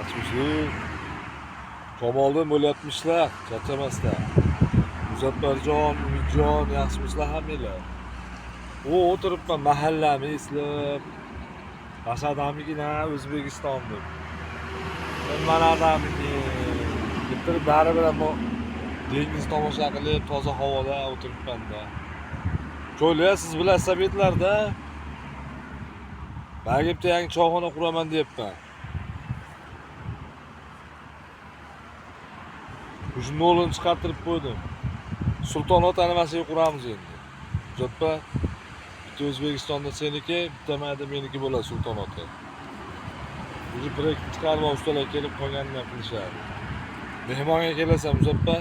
Yaxshimisiz? Kamoliddin bo'lyapmishlar, charchamasdan. Muzaffarjon, Umidjon, yaxshimisizlar hammanglar? U o'tiribman mahallani eslab. Mashhadamikina O'zbekiston deb. Nimalardamikin deb turib baribir ammo dengiz tomosha qilib, toza havoda o'tiribman-da. Cho'lya siz bilasiz sovetlarda. Manga bitta yangi choyxona quraman deyapman. Уже nolini chiqartirib qo'ydim. Sultonot animasiga quramiz endi. Uzatpa. Bitta O'zbekistonda seniki, bitta mayda meniki bo'ladi Sultonoti. Уже proyekt chiqarib ustalar kelib qolganini ham qilishadi. Mehmonga kelasan Muzaffa.